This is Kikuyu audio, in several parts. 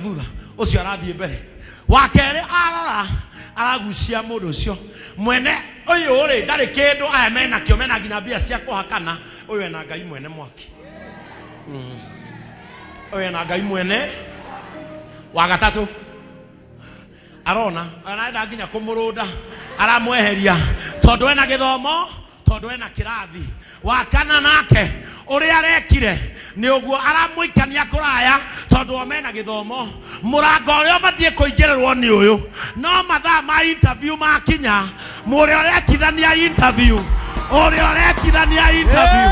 Thutha ũcio arathiĩ mbere. Wa kerĩ arora aragucia mũndũ ũcio mwene ũyũ rĩ ndarĩ kĩndũ, aya menakĩo, mena nginya mbia cia kũhakana. Ũyũ ena Ngai mwene mwaki. Ũyũ ena Ngai mwene. Wa gatatũ arona arenda nginya kũmũrũnda, aramweheria tondũ ena gĩthomo, tondũ ena kĩrathi. Wa kana nake ũrĩa arekire nĩ ũguo, aramũikania kũraya tondũ o mena gĩthomo. Mũrango ũrĩa ũbatiĩ kũingĩrĩrwo nĩ ũyũ, no mathaa ma interview makinya, mũrĩa ũrekithania interview, ũrĩa ũrekithania interview,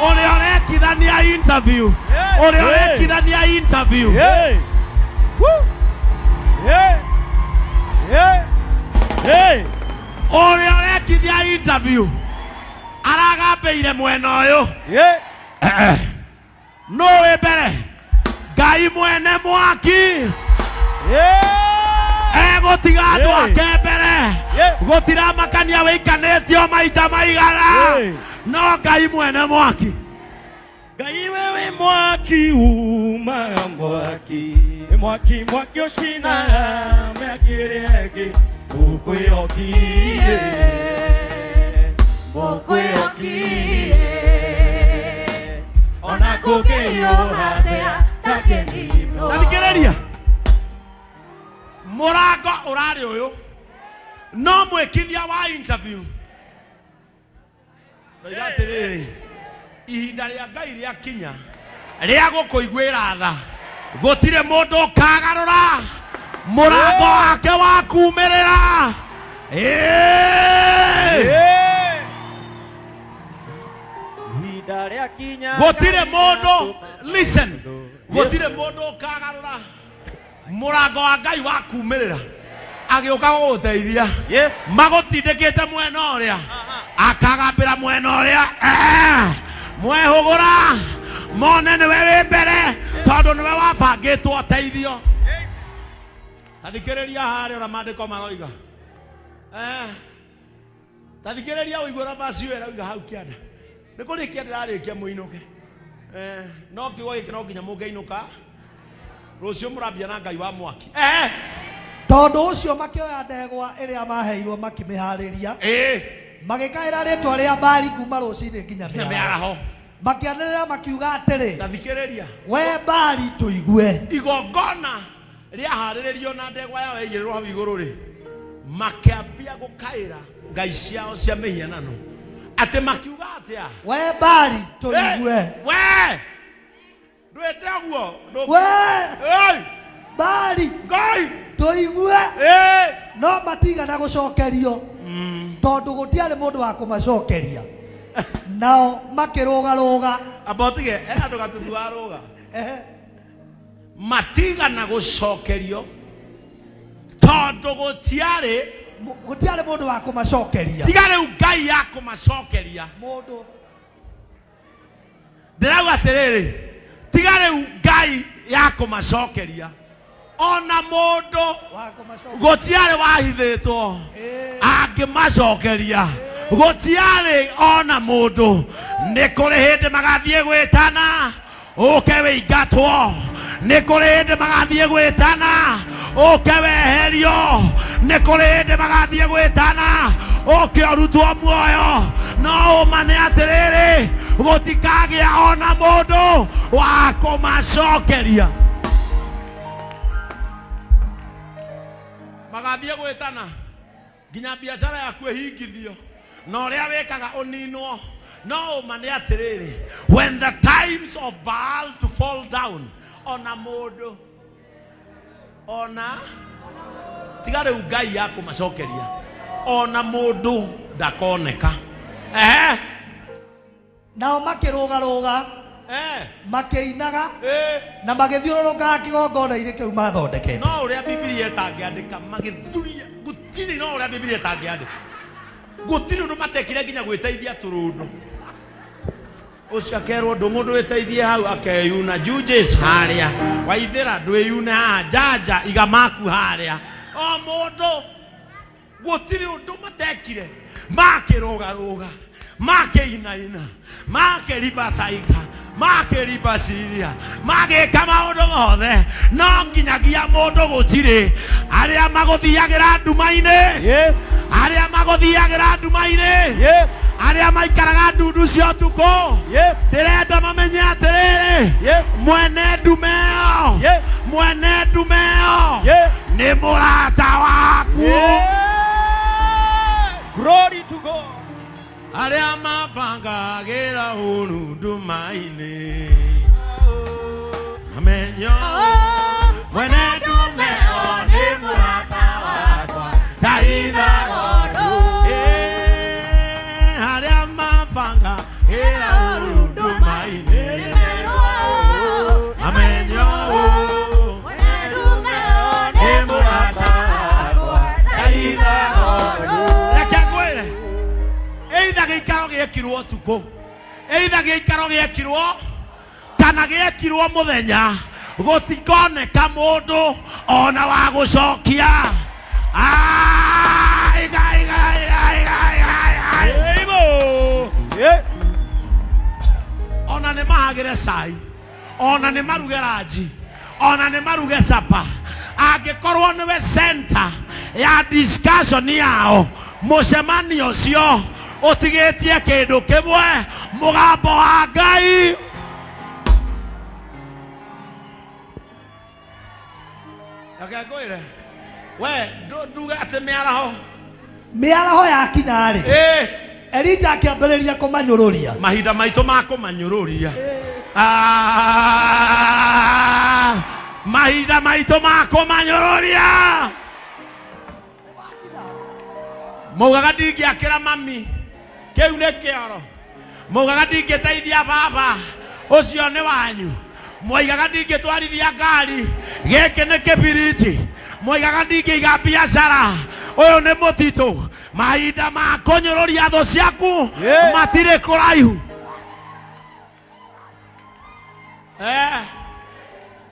ũrĩa ũrekithania interview, ũrĩa ũrekithania interview. Hey! Woo! Hey! Hey! Hey! Ũrĩa ũrekithia interview aragambĩire mwena ũyũ. Yes! Nũ wĩ mbere? Ngai mwene mwaki. Yeah! Egũtiga andũ Hey. ake mbere. Yes. Gũtiramakania wĩikanĩtio maita maigana. Hey. No Ngai mwene mwaki. Ngai wewe mwaki umaga mwaki, mwaki mwaki ũcinaga mĩaki ĩrĩa ĩngĩ ũkwĩokie, Mũkwĩokie ona kũngĩhiũha atĩa ndangĩninwo. Tathikĩrĩria, mũrango ũrarĩ ũyũ, no mwĩkithia wa interview ndoiga atĩrĩrĩ, ihinda rĩa Ngai rĩakinya rĩa gũkũiguĩra tha, gũtirĩ mũndũ ũkagarũra mũrango wake wa kumĩrĩra. Ĩĩ! Ihinda rĩakinya. Gũtirĩ mũndũ, listen, gũtirĩ mũndũ ũkagarũra mũrango wa Ngai wa kumĩrĩra agĩũka gũgũteithia. Yes. Magũtindĩkĩte mwena ũrĩa, akagambĩra mwena ũrĩa. Eh, mwehũgũra mone nĩwe wĩ mbere tondũ nĩwe wabangĩtwo ũteithio. Tathikĩrĩria harĩa ũrĩa maandĩko maroiga. Eh, tathikĩrĩria ũigue ũrĩa verse ĩyo ĩrauga hau kĩanda. Nĩ kũrĩkia ndĩrarĩkia mũinũke. Eh, no kiugo gĩkĩ no nginya mũngĩinũka rũciũ mũrambia na Ngai wa mwaki. Eh, Tondũ ũcio makĩoya ndegwa ĩrĩa maheirwo makĩmĩhaarĩria, magĩkaĩra rĩĩtwa rĩa Baali kuuma rũcinĩ nginya nginya mĩaraho. Mĩaraho. Makĩanĩrĩra makiuga atĩrĩ, Tathikĩrĩria. "We Baali, tũigue." Igongona rĩaharĩrĩrio na ndegwa yao yaigĩrĩrwo hau igũrũ rĩ, makĩambia gũkaĩra ngai ciao cia mĩhianano atĩ makiuga atĩa? "We Baali, tũigue." Eh, we ndwĩte ũguo. "We Hey, Baali, Ngai tũigue." Eh, No matigana gũcokerio tondũ gũtiarĩ mũndũ wa kũmacokeria, nao makĩrũgarũga. Amba ũtige he handũ gatutu warũga. Ehe. Matigana gũcokerio tondũ gũtiarĩ Gũtiarĩ mũndũ wa kũmacokeria. Tiga rĩu Ngai ya kũmacokeria. Mũndũ. Ndĩrauga atĩrĩrĩ, tiga rĩu Ngai ya kũmacokeria, ona mũndũ wa kũmacokeria. Gũtiarĩ wahithĩtwo angĩmacokeria, gũtiarĩ ona mũndũ. Nĩ kũrĩ hĩndĩ magathiĩ gwĩtana ũke wĩingatwo, nĩ kũrĩ hĩndĩ magathiĩ gwĩtana ũke weherio, nĩ kũrĩ hĩndĩ magathiĩ gwĩtana ũke ũrutwo muoyo. No ũma nĩ atĩrĩrĩ, gũtikagĩa ona mũndũ wa kũmacokeria. Magathiĩ gwĩtana nginya biacara yaku ĩhingithio na ũrĩa wĩkaga ũninwo. No ũma nĩ atĩrĩrĩ, when the times of Baal to fall down, ona mũndũ ona tiga rĩu Ngai ya kũmacokeria, ona mũndũ ndakoneka. Ehe. Nao makĩrũgarũga, makĩinaga, na magĩthiũrũrũkaga kĩgongona-inĩ kĩu maathondekete. No ũrĩa Bibilia ĩtangĩandĩka magĩthuria gũtirĩ, no ũrĩa Bibilia ĩtangĩandĩka gũtirĩ ũndũ matekire nginya gwĩteithia tũrũndũ. Ũcio akerwo ndũng'ũ ndwĩteithie hau, akeyuna juges harĩa waithĩra, ndwĩyune haha njanja iga maku harĩa. O mũndũ gũtirĩ ũndũ matekire, makĩrũgarũga. Makĩinaina, makĩribacaika, makĩribaciria, magĩka maũndũ mothe, no nginyagia mũndũ gũtirĩ arĩa magũthiagĩra nduma-inĩ. Yes. Arĩa magũthiagĩra nduma-inĩ. Yes. Arĩa maikaraga ndundu cia ũtukũ. Yes. Ndĩrenda mamenye atĩrĩrĩ, Yes. mwene ndume ĩyo, Yes. mwene ndume ĩyo Yes. nĩ mũrata waku. Yeah. Glory to God. Arĩa mabangagĩra ũru nduma-inĩ mamenyo mwene ndume ĩyo nĩ mũrata wakwa ndaithaga. Arĩa mabangagĩra ũru nduma-inĩ mamenyo nĩ mũrata wakwa ndaithaga. Reke ngwĩre, either gĩikaro gĩekirwo ũtukũ, either gĩikaro gĩekirwo kana gĩekirwo mũthenya, gũtikoneka mũndũ ona wa gũcokia. Ai, gai, gai, gai, gai, gai, gai. Amen. Yes. Ona nĩ mahagĩre cai, ona nĩ maruge ranji, ona nĩ maruge capa, angĩkorwo nĩwe center ya discussion yao, mũcemanio ũcio ũtigĩtie kĩndũ kĩmwe, mũgambo wa Ngai. Reke ngwĩre, we nduge atĩ mĩaraho Mĩaraho yakinya rĩ, ĩ Elija akĩambĩrĩria kũmanyũrũria. Mahinda maitũ ma kũmanyũrũria. Mahinda maitũ ma kũmanyũrũria. Maugaga ndingĩakĩra mami, kĩu nĩ kĩoro. Maugaga ndingĩteithia baba, ũcio nĩ wanyu. Mwaigaga ndingĩtwarithia ngari, gĩkĩ nĩ kĩbiriti. Mwaigaga ndingĩiga biacara, ũyũ nĩ mũtitũ. Mahinda ma kũnyũrũria thũ ciaku Yeah. matirĩ kũraihu.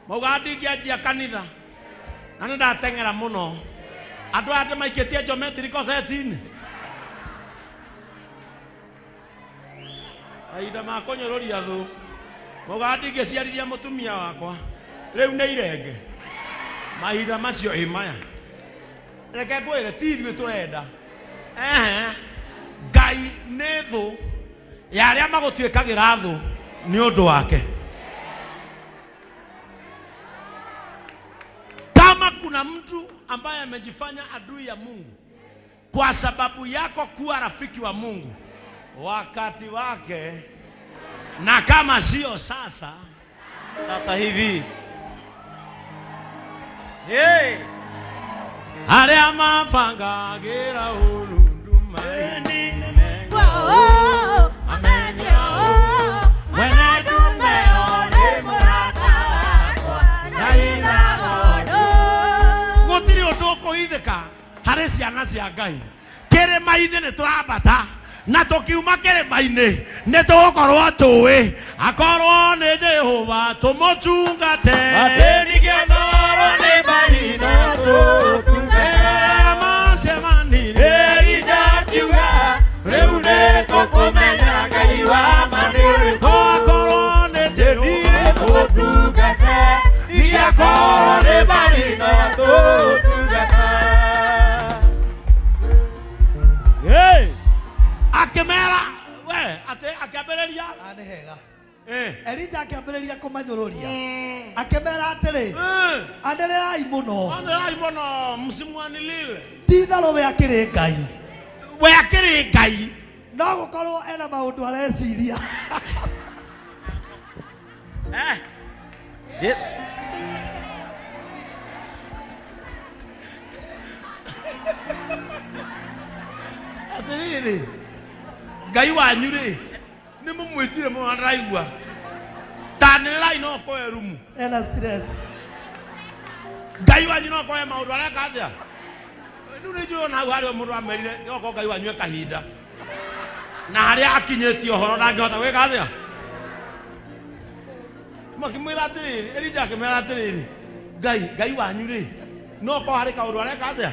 Maugaga ndingĩanjia kanitha na nĩ ndateng'era mũno, andũ aya ndĩmaikĩtie geometric set-inĩ. Mahinda ma kũnyũrũria thũ. Maugaga ndingĩciarithia mũtumia wakwa, rĩu nĩ irenge. Mahinda macio ĩ maya, reke ngwĩre, ti ithuĩ tũrenda. Ehe, Ngai nĩ thũ ya arĩa magũtuĩkagĩra thũ nĩ ũndũ wake. Kama kuna mtu ambaye amejifanya adui ya Mungu kwa sababu yako kuwa rafiki wa Mungu, wakati wake, na kama sio sasa, Sasa hivi. Hey. Arĩa mabangagĩra ũru nduma-inĩ mwene ndume ĩyo nĩ mũrata wakwa ndaithaga. Gũtirĩ ũndũ ũkũhithĩka harĩ ciana cia Ngai. Kĩrĩma-inĩ nĩ tũrambata, na tũkiuma kĩrĩma-inĩ nĩ tũgũkorwo tũĩ akorwo nĩ Jehova tũmũtungate. Atenigianoro nĩ marina tũtungate. Macemanirie Elija akiuga, rĩu nĩ tũkũmenya Ngai wa ma nĩ ũrĩkũ. Akorwo nĩ Jehova Ithuĩ tũmũtungate, akorwo nĩ marina tũtungate. Hey! Akĩmera we atĩ akĩambĩrĩria. Ah, nĩ hega. Eh. Elija akĩambĩrĩria kũmanyũrũria, akĩmera atĩrĩ, Eh. anĩrĩrai mũno. Anĩrĩrai mũno, msimwanilile. Ti itherũ we akĩrĩ Ngai. We akĩrĩ Ngai. No gũkorwo ena maũndũ areciria. Eh. Yes. Atĩrĩrĩ, Ngai wanyu rĩ, nĩ mũmwĩtire mũno na ndĩraigua tanĩrĩrai no koe rumu. Ena stress. Ngai wanyu no koe maũndũ areka atĩa. Rĩu nĩ njũĩ ona hau harĩa mũndũ amerire okorwo Ngai wanyu e kahinda na harĩa akinyĩtie ũhoro ndangĩhota gwĩka atĩa. Makĩmwĩra atĩrĩrĩ, Elija akĩmera atĩrĩrĩ, Ngai wanyu rĩ, no korwo harĩ kaũndũ areka atĩa,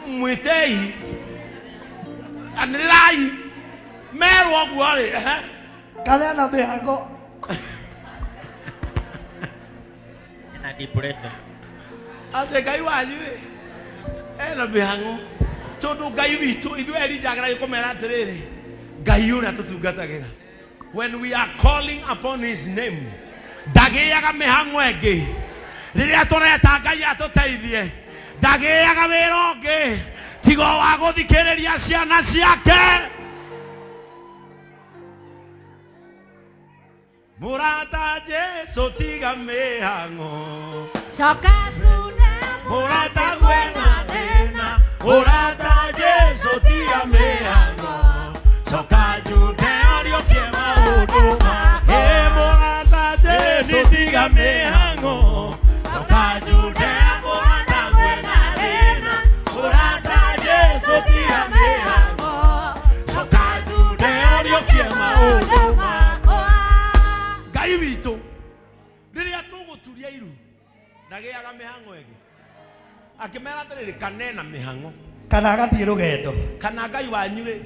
mwĩtei, anĩrĩrai. Merwo ũguo rĩ, ehe. Kana ena mĩhango. Ena depression. Atĩ Ngai wanyu rĩ ena mĩhang'o, tondũ Ngai witũ ithuĩ Elija ageragia kũmera atĩrĩrĩ, Ngai ũrĩa tũtungatagĩra, when we are calling upon his name, ndagĩaga mĩhang'o ĩngĩ. Rĩrĩa tũreta Ngai atũteithie, ndagĩaga wĩra ũngĩ tiga o wa gũthikĩrĩria ciana ciake. Mũrata Jesu tiga mĩhang'o. Coka thutha. Mũrata gwena thĩna. Mũrata Jesu tiga mĩhang'o. Coka Judea ũriũkie maũndũ make. Ĩ mũrata Jesu tiga mĩhang'o. Coka Judea mũrata gwena thĩna. Mũrata Jesu tiga mĩhang'o. Coka Judea ũriũkie maũndũ Ngai witũ rĩrĩa tũgũturia iru ndagĩaga mĩhang'o ĩngĩ. Akĩmera atĩrĩrĩ, kanena mĩhang'o. Kana agathiĩ rũgendo. Kana Ngai wanyu rĩ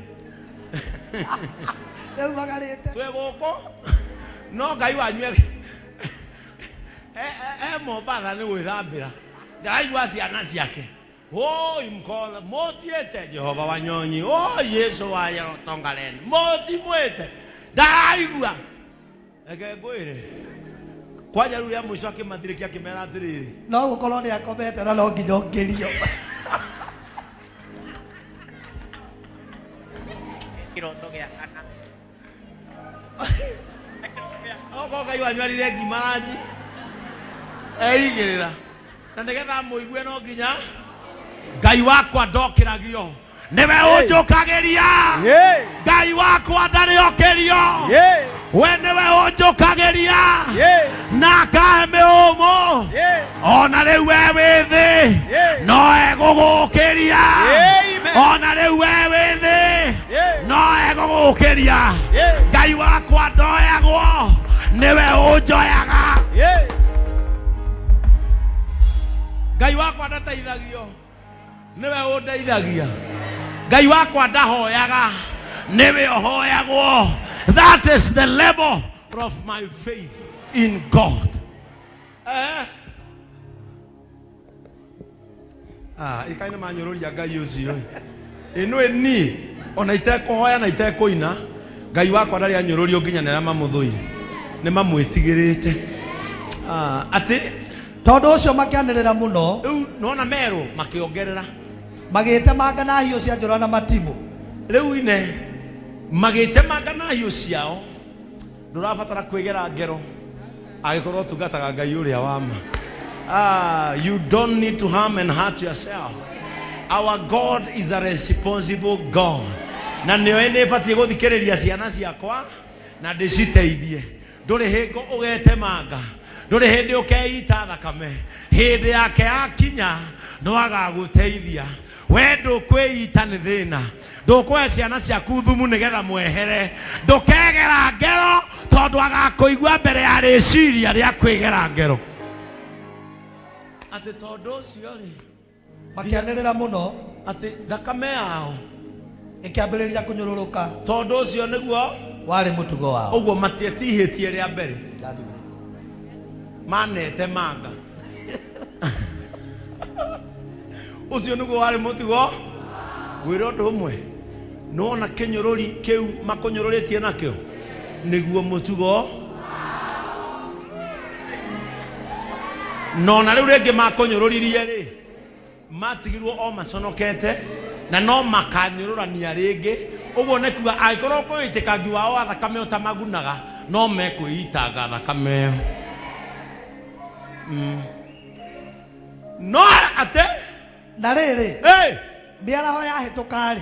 Rĩu magarĩte. Twĩ gũkũ no Ngai wanyu e Mombatha nĩ gwĩthambĩra, ndaraigua ciana ciake. Oi mkola motiete Jehova wanyonyi, oi Yesu wa Tongaren motimwete, ndaraigua. Reke ngwĩre, kwanja rĩu rĩa mũico akĩmathirĩkia akĩmera atĩrĩrĩ, No gũkorwo nĩ akomete na no nginya ũngĩrio. Kĩroto gĩa kana. Okorwo Ngai wanyu arire ngima ranji eigĩrĩra na nĩgetha mũigue, no nginya Ngai wakwa ndokĩragio, nĩwe ũnjũkagĩria. Ngai wakwa ndarĩ okĩrio, we nĩwe ũnjũkagĩria na akahe mĩhũmũ. Ona rĩu we wĩ thĩ no egũgũkĩria. Ona rĩu we wĩ thĩ no egũgũkĩria. Ngai wakwa ndoyagwo, nĩwe ũnjoyaga. Ngai wakwa ndateithagio, nĩwe ũndeithagia. Ngai wakwa ndahoyaga, nĩwe ũhoyagwo. That is the level of my faith in God. Ah, ikai nĩ manyũrũria Ngai ũcio ĩ ĩno ĩ ona itekũhoya na itekũina. Ngai wakwa ndarĩ anyũrũrio nginya nĩ arĩa mamũthũire nĩ mamwĩtigĩrĩte. Ah, atĩ Tondũ ũcio makĩanĩrĩra mũno. Rĩu nona merwo makĩongerera. Magĩtemanga na hiũ cia njora na matimũ. Rĩu ine magĩtemanga na hiũ ciao. Ndũrabatara kwĩgera ngero angĩkorwo ũtungataga Ngai ũrĩa wa ma. Ah, you don't need to harm and hurt yourself. Our God is a responsible God, na nĩoĩ nĩ batiĩ gũthikĩrĩria ciana ciakwa na ndĩciteithie. Ndũrĩ hĩngo ũgetemanga, ndũrĩ hĩndĩ ũkeita thakame. Hĩndĩ yake yakinya no agagũteithia. We ndũkwĩita nĩ thĩna, ndũkũhe ciana ciaku thumu nĩgetha mwehere, ndũkegera ngero tondũ agakũigua mbere ya rĩciria rĩa kwĩgera ngero. Atĩ tondũ ũcio rĩ, Makĩanĩrĩra mũno. Atĩ thakame yao ĩkĩambĩrĩria kũnyũrũrũka. Tondũ ũcio nĩguo warĩ mũtugo wao. Ũguo matietihĩtie rĩa mbere. That is it. Manete manga, ũcio nĩguo warĩ mũtugo. Ngwĩre ũndũ ũmwe, nĩwona kĩnyũrũri kĩu makũnyũrũrĩtie nakĩo nĩguo mũtugo, nona rĩu rĩngĩ makũnyũrũririe rĩ, matigirwo o maconokete na no makanyũrũrania rĩngĩ. Ũguo nĩ kuga angĩkorwo kwĩ wĩitĩkangi wao wa thakame ũtamagunaga, no mekwĩitanga thakame ĩyo. No atĩ Na rĩrĩ, hey! Mĩaraho yahĩtũka-rĩ,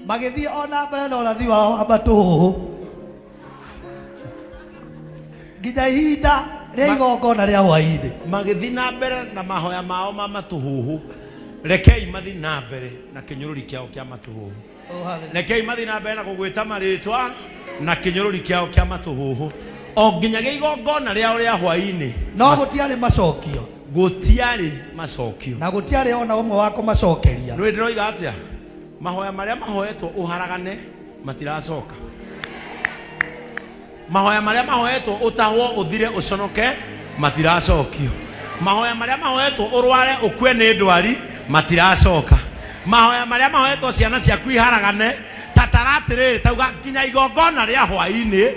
magĩthiĩ o na mbere na ũrathi wao wa matũhũhũ nginya ihinda rĩa igongona rĩa hwaĩ-inĩ. Magĩthiĩ na mbere na mahoya mao ma matũhũhũ. Rekei mathiĩ na mbere na kĩnyũrũri kĩao kĩa matũhũhũ. Oh, hallelujah. Rekei mathiĩ na mbere na kũgwĩta marĩtwa na kĩnyũrũri kĩao kĩa matũhũhũ o nginyagia igongona rĩao rĩa hwaĩ-inĩ. No gũtiarĩ macokio. Gũtiarĩ macokio. Na gũtiarĩ ona ũmwe wa kũmacokeria. Nĩ ndĩroiga atĩa, mahoya marĩa mahoetwo ũharagane matiracoka. Mahoya marĩa mahoetwo ũtahwo ũthire ũconoke matiracokio. Mahoya marĩa mahoetwo ũrware ũkue nĩ ndwari matiracoka. Mahoya marĩa mahoetwo ciana ciaku iharagane tatara atĩrĩrĩ tauga nginya igongona rĩa hwainĩ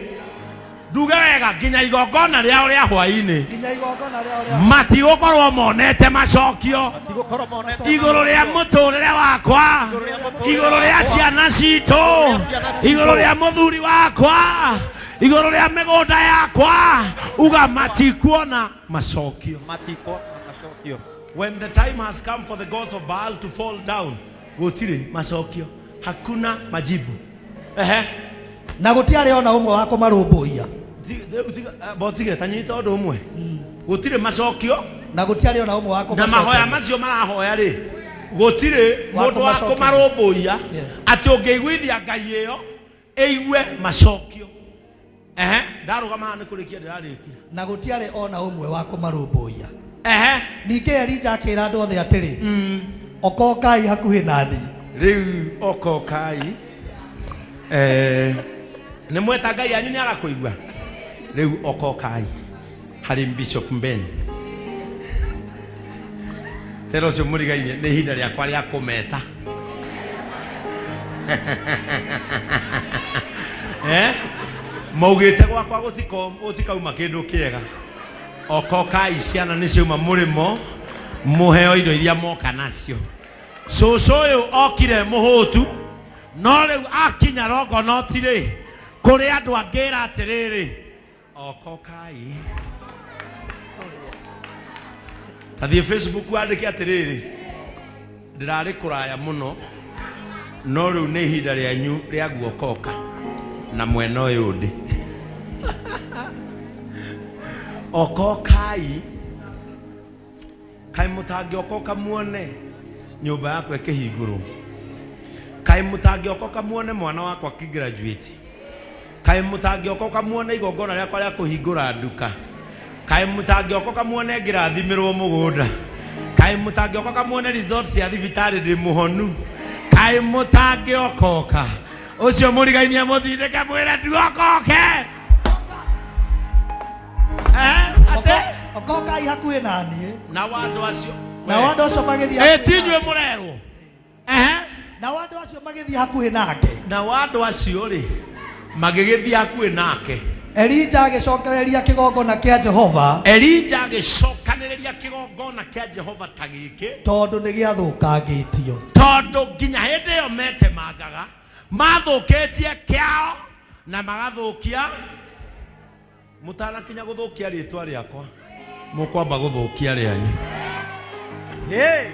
nduge wega nginya igongona rĩao rĩa hwainĩ Nginya igongona rĩao rĩa matigũkorwo monete macokio Matigũkorwo monete igũrũ rĩa mũtũrĩre wakwa igũrũ rĩa ciana citũ igũrũ rĩa mũthuri wakwa igũrũ rĩa mĩgũnda yakwa uga matikuona macokio. Matikona macokio. When the time has come for the gods of Baal to fall down, gũtirĩ macokio, hakuna majibu. Ehe. Na gũtiarĩ ona ũmwe wa kũmarũmbũiya. Botige ta nyita ũndũ ũmwe. Gũtirĩ macokio. Na gũtiarĩ ona ũmwe wa Na mahoya macio marahoya rĩ, gũtirĩ Wa mũndũ wa kũmacokeria. kũmarũmbũiya Yes. atĩ ũngĩiguithia Ngai ĩyo ĩigue macokio. Ehe, ndarũgama haha nĩ kũrĩkia ndĩrarĩkia. Na gũtiarĩ ona ũmwe wa kũmarũmbũiya. Ehe. Ningĩ Elija akĩra andũ othe atĩrĩ, okokai hakuhĩ na niĩ. Rĩu okokai eh, nĩ mweta Ngai yanyu nĩ agakũigua. Rĩu okokai harĩ Bishop Ben. Tera ũcio mũrigainie nĩ ihinda rĩakwa rĩa kũmeta. Eh? Maugĩte gwakwa gũtikauma kĩndũ kĩega. Okokai ciana nĩ ciauma mũrĩmo mũheo indo iria moka nacio. Cũcũ ũyũ okire mũhũtu no rĩu akinya Longonot rĩ kũrĩ andũ angĩra atĩrĩrĩ okokai. Ta thiĩ Facebook wandĩke atĩrĩrĩ ndĩrarĩ kũraya mũno no rĩu nĩ ihinda rĩanyu rĩa guokoka na mwena ũyũ ndĩ. Okokai. Kaĩ mũtangĩokoka muone nyũmba yakwa ĩkĩhingũrwo? Kaĩ mũtangĩokoka muone mwana wakwa akĩgraduate? Kaĩ mũtangĩokoka muone igongona rĩakwa rĩa kũhingũra nduka? Kaĩ mũtangĩokoka muone ngĩrathimĩrwo mũgũnda? Kaĩ mũtangĩokoka muone results cia thibitarĩ ndĩ mũhonu? Kaĩ mũtangĩokoka? Ũcio mũrigainie mũtindĩke mwĩre nduokoke. Eh, atĩ? Okokai hakuhĩ na niĩ. Nao andũ acio. Nao andũ acio magĩthiĩ Ĩ, hakuhĩ ti inyuĩ nake. mũrerwo. Ehe. Nao andũ acio magĩthiĩ hakuhĩ nake. Nao andũ acio rĩ magĩgĩthiĩ hakuhĩ nake. Elija agĩcokereria kĩgongona kĩa Jehova. Elija agĩcokanĩrĩria kĩgongona kĩa Jehova ta gĩkĩ. Tondũ nĩ gĩathũkangĩtio. Tondũ nginya hĩndĩ ĩyo metemangaga mathũkĩtie kĩao na magathũkia. Mũtanakinya gũthũkia rĩtwa rĩakwa mũkwamba gũthũkia rĩanyu. Hey.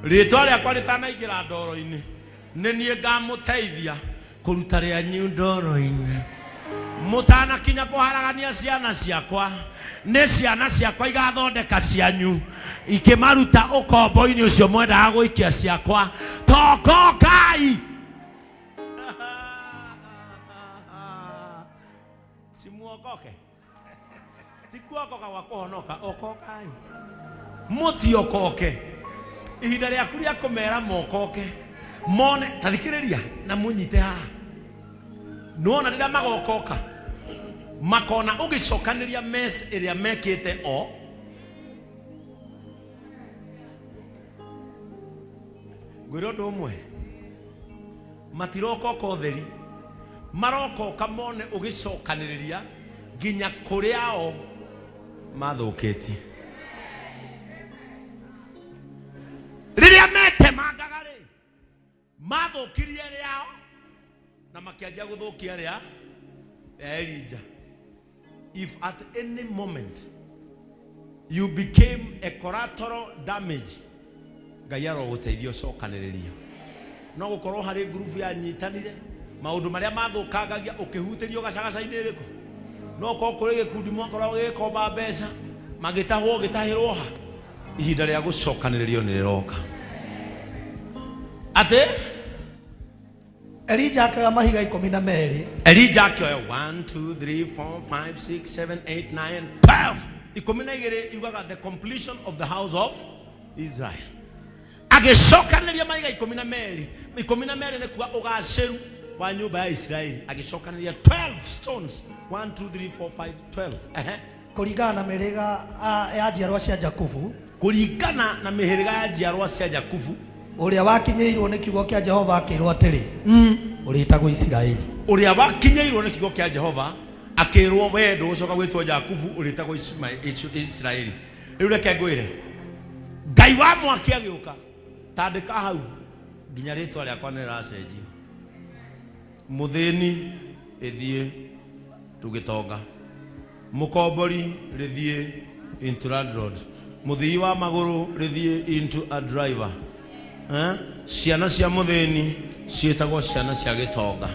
Rĩtwa rĩakwa rĩtanaingĩra ndoro-inĩ nĩ niĩ ngamũteithia kũruta rĩanyu ndoro-inĩ. Mũtanakinya kũharagania ciana ciakwa nĩ ciana ciakwa igathondeka cianyu ikĩmaruta ũkombo-inĩ ũcio mwendaga gũikia ciakwa. Tokokai. Simuokoke. Ti kuokoka gwa kũhonoka, okokai. Mũtiokoke. Ihinda rĩaku rĩa kũmera mokoke. Mone, ta thikĩrĩria na mũnyite haha. Nĩwona rĩrĩa magokoka makona ũgĩcokanĩria mess ĩrĩa mekĩte o ngwĩre ũndũ ũmwe matirokoka ũtheri marokoka mone ũgĩcokanĩrĩria nginya kũrĩa o mathũkĩtie. Rĩrĩa metemangaga rĩ mathũkirie rĩao na makĩanjia gũthũkia rĩa Elija. If at any moment you became a collateral damage, Ngai arogũteithia ũcokanĩrĩrie. No gũkorwo harĩ ngurubu yanyitanire maũndũ marĩa mathũkangagia ũkĩhutĩrio gacagaca-inĩ ĩrĩkũ. No ũkorwo kũrĩ gĩkundi mwakoragwo gĩgĩkomba mbeca magĩtahwo ũgĩtahĩrwo ha. Ihinda rĩa gũcokanĩrĩrio nĩ rĩroka. Atĩ Elija akĩoya mahiga 12. Elija akĩoya 1 2 3 4 5 6 7 8 9 12 12 yugaga the completion of the house of Israel. Agĩcokanĩria mahiga 12. 12 nĩ kuga ũgacĩru. Wa nyũmba ya Isiraeli agĩcokanĩria 12 stones, 1 2 3 4 5 12. Ehe. Kũringana na mĩhĩrĩga ya njiarwa cia Jakubu. Kũringana na mĩhĩrĩga ya njiarwa cia Jakubu. Ũrĩa wakinyĩirwo nĩ kiugo kĩa Jehova akĩrwo atĩrĩ, ũrĩtagwo Isiraeli. Ũrĩa wakinyĩirwo nĩ kiugo kĩa Jehova akĩrwo, we ndũgũcoka gwĩtwo Jakubu, ũrĩtagwo Isiraeli. Rĩu reke ngwĩre, Ngai wa mwaki agĩũka, tandĩka hau nginya rĩtwa rĩakwa nĩ rĩracenjio. Mũthĩni ĩthiĩ tũgĩtonga, mũkombori rĩthiĩ into landlord, mũthii wa magũrũ rĩthiĩ into a driver. Eh? Ciana cia mũthĩni ciĩtagwo ciana cia gĩtonga,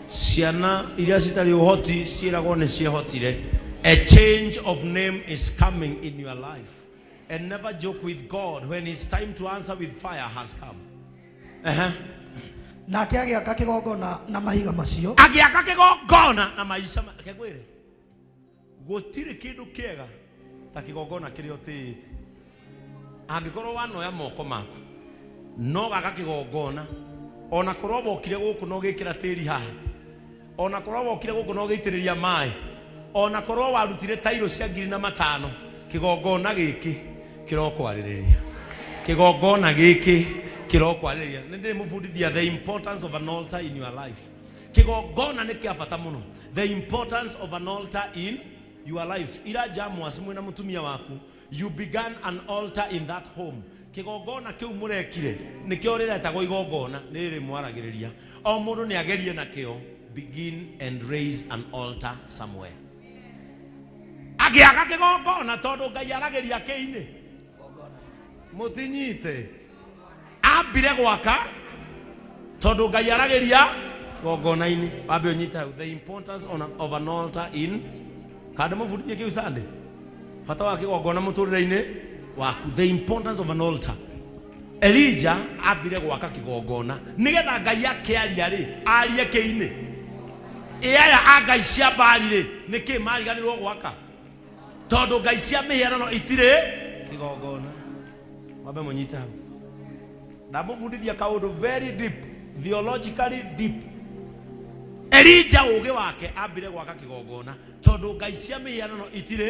ciana iria citarĩ ũhoti ciĩragwo nĩ ciehotire. A change of name is coming in your life, and never joke with God when it's time to answer with fire has come. Ehe. Nake agĩaka kĩgongona na mahiga macio. Agĩaka kĩgongona na maica kegwĩre gũtirĩ kĩndũ kĩega ta kĩgongona kĩrĩa ũtĩĩte. Angĩkorwo wanoya moko maku no gaka kĩgongona, ona korwo wokire gũkũ na ũgĩkĩra tĩri haha, ona korwo wokire gũkũ na ũgĩitĩrĩria maĩ, ona korwo warutire tairũ cia 5,000, kĩgongona gĩkĩ kĩrokwarĩrĩria, kĩgongona gĩkĩ kĩrokwarĩrĩria. Nĩ ndĩmũbundithia the importance of an altar in your life. Kĩgongona nĩ kĩa bata mũno. The importance of an altar in your life. Ira jamwas mwĩna mũtumia waku, you began an altar in that home. Kĩgongona kĩu mũrekire nĩkĩo rĩretagwo igongona rĩrĩ mwaragĩrĩria. O mũndũ nĩ agerie nakĩo. Begin and raise an altar somewhere. Agĩaka kĩgongona tondũ Ngai aragĩria kĩinĩ mũtinyite. Ambire gwaka tondũ Ngai aragĩria kĩgongona-inĩ. Wambe ũnyite hau, the importance of an altar in kandĩ mũbundithie kĩu Sunday, bata wa kĩgongona mũtũrĩre-inĩ waku, the importance of an altar. Elijah ambire gwaka kĩgongona nĩgetha Ngai akĩaria rĩ, arie kĩinĩ. Ĩ aya a ngai cia Baali rĩ, nĩkĩ mariganĩrwo gwaka? Tondũ ngai cia mĩhianano itirĩ kĩgongona. Mwambe mũnyite hau, ndamũbundithia kaũndũ very deep, theologically deep. Elija ũgĩ wake ambire gwaka kĩgongona tondũ ngai cia mĩhianano itirĩ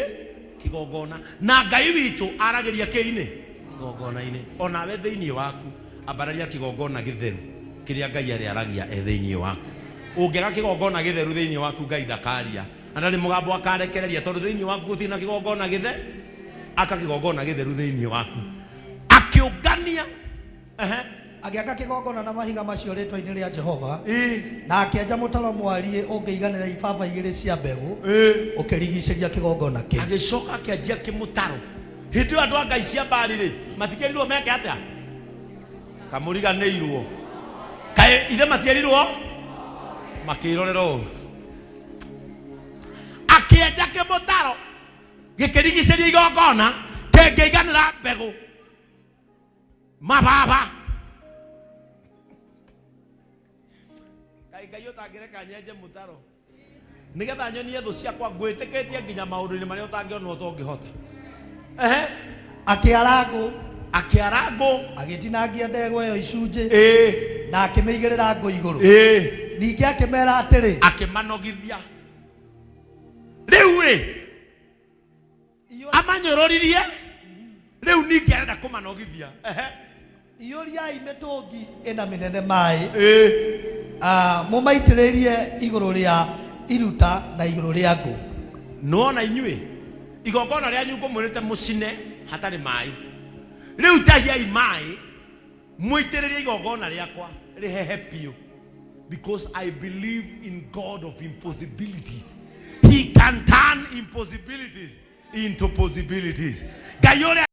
kĩgongona, na Ngai witũ aragĩria kĩinĩ kĩgongona-inĩ. Onawe thĩinĩ waku ambararia kĩgongona gĩtheru kĩrĩa Ngai arĩaragia e thĩinĩ waku. Ũngĩaga kĩgongona gĩtheru thĩinĩ waku, Ngai ndakaria na ndarĩ mũgambo akarekereria, tondũ thĩinĩ waku gũtirĩ na kĩgongona gĩthe. Aka kĩgongona gĩtheru thĩinĩ waku. Akĩũngania, ehe. Agĩaka kĩgongona na mahiga macio rĩĩtwa-inĩ rĩa Jehova, na akĩenja mũtaro mwariĩ ũngĩiganĩra ibaba igĩrĩ cia mbegũ, ũkĩrigiicĩria kĩgongona kĩu. Agĩcoka akĩanjia kĩmũtaro. Hĩndĩ ĩyo andũ a ngai cia Baali rĩ, matikĩrirwo meke atĩa? Kamũriganĩirwo kaĩ ithe matierirwo makĩrorera ũũ. Akĩenja kĩmũtaro gĩkĩrigicĩria igongona kĩngĩiganĩra mbegũ mababa. Ngai, Ngai ũtangĩreka nyenje mũtaro nĩgetha nyonie thũ ciakwa ngwĩtĩkĩtie nginya maũndũ-inĩ marĩa ũtangĩona ũtongĩhota. Ehe. Akĩara ngũ. Akĩara ngũ. Agĩtinangia ndegwa ĩyo icunjĩ, na akĩmĩigĩrĩra ngũ igũrũ. Ningĩ akĩmeera atĩrĩ, Akĩmanogithia rĩu rĩ, amanyũrũririe rĩu, ningĩ arenda kũmanogithia. Ehe. Iyũriai mĩtũngi ĩna mĩnene maĩ, mũmaitĩrĩrie igũrũ rĩa iruta na igũrũ rĩa ngũ. Nĩwona inyuĩ igongona rĩanyu ngũmwĩrĩte mũcine hatarĩ maĩ, rĩu tahiai maĩ mũitĩrĩrie igongona rĩakwa rĩhehe biũ, because I believe in God of impossibilities. He can turn impossibilities into possibilities. Ngai ũrĩa